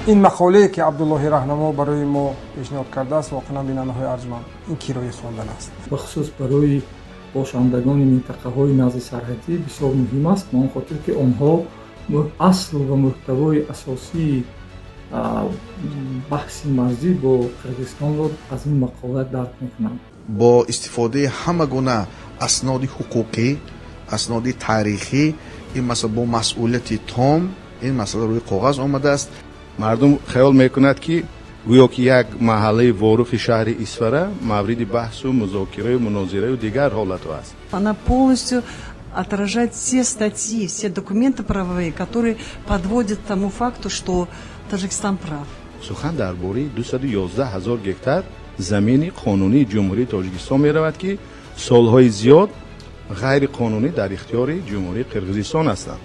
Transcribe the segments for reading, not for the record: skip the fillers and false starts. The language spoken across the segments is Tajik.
Ин мақолае, ки Абдуллоҳи Раҳнамо барои мо пешниҳод кардааст, воқеан, бинандаҳои арҷманд, ин кирои хондан аст. Бахусус барои бошандагони минтақаҳои назди сарҳадӣ бисёр муҳим аст, ба он хотир ки онҳо асл ва мӯҳтавои асосии баҳси марзӣ бо Қирғизистонро аз ин мақола дарк мекунанд. Бо истифодаи ҳама гуна асноди ҳуқуқӣ, асноди таърихӣ, ин масъала бо масъулияти том ин масъала рӯи коғаз омадааст. Мардум хаёл мекунад, ки гӯё ки як маҳаллаи Ворухи шаҳри Исфара мавриди баҳсу музокираю мунозираю дигар ҳолатҳо аст. Она полностью отражает все статьи, все документы правовые, которые подводят к тому факту, что Таджикистан прав. Сухан дар бораи 211 ҳазор гектар замини қонунии Ҷумҳурии Тоҷикистон меравад, ки солҳои зиёд ғайриқонунӣ дар ихтиёри Ҷумҳурии Қирғизистон ҳастанд.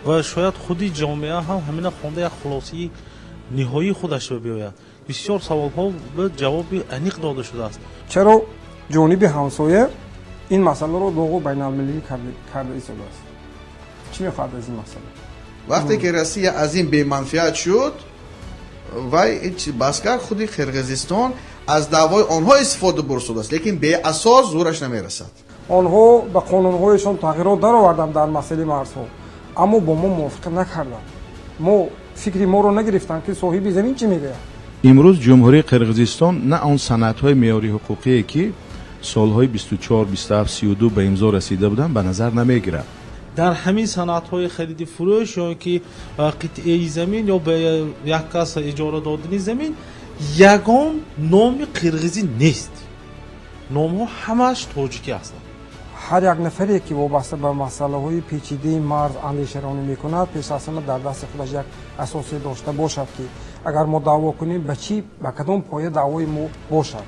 Ва шояд худи ҷомеа ҳам ҳамина хонда, як хулосаи ниҳоии худашро биёяд. Бисёр саволҳо ба ҷавоби аниқ дода шудааст. Чаро ҷониби ҳамсоя ин масъаларо доғу байналмилалӣ карда истодааст? Чӣ мехоҳад аз ин масъала? Вақте ки Россия аз ин беманфиат шуд, вай бас кард. Худи Қирғизистон аз даъвои онҳо истифода бурсудааст, лекин беасос зӯраш намерасад. Онҳо ба қонунҳояшон тағйирот дароварданд дар масъалаи марзҳо, аммо бо мо мувофиқа накарданд, мо фикри моро нагирифтанд, ки соҳиби замин чӣ мегӯяд. Имрӯз Ҷумҳурии Қирғизистон на он санадҳои меъёрии ҳуқуқие, ки солҳои 24, 27, 32 ба имзо расида буданд, ба назар намегирад. Дар ҳамин санадҳои хариди фурӯш ё ки қитъаи замин ё ба як кас иҷора додани замин ягон номи қирғизӣ нест. Номҳо ҳамааш тоҷикӣ ҳастанд. Ҳар як нафаре, ки вобаста ба масъалаҳои печидаи марз андешаронӣ мекунад, пеш аз ҳама дар дасти худаш як асосе дошта бошад, ки агар мо даъво кунем, ба чӣ, ба кадом поя даъвои мо бошад.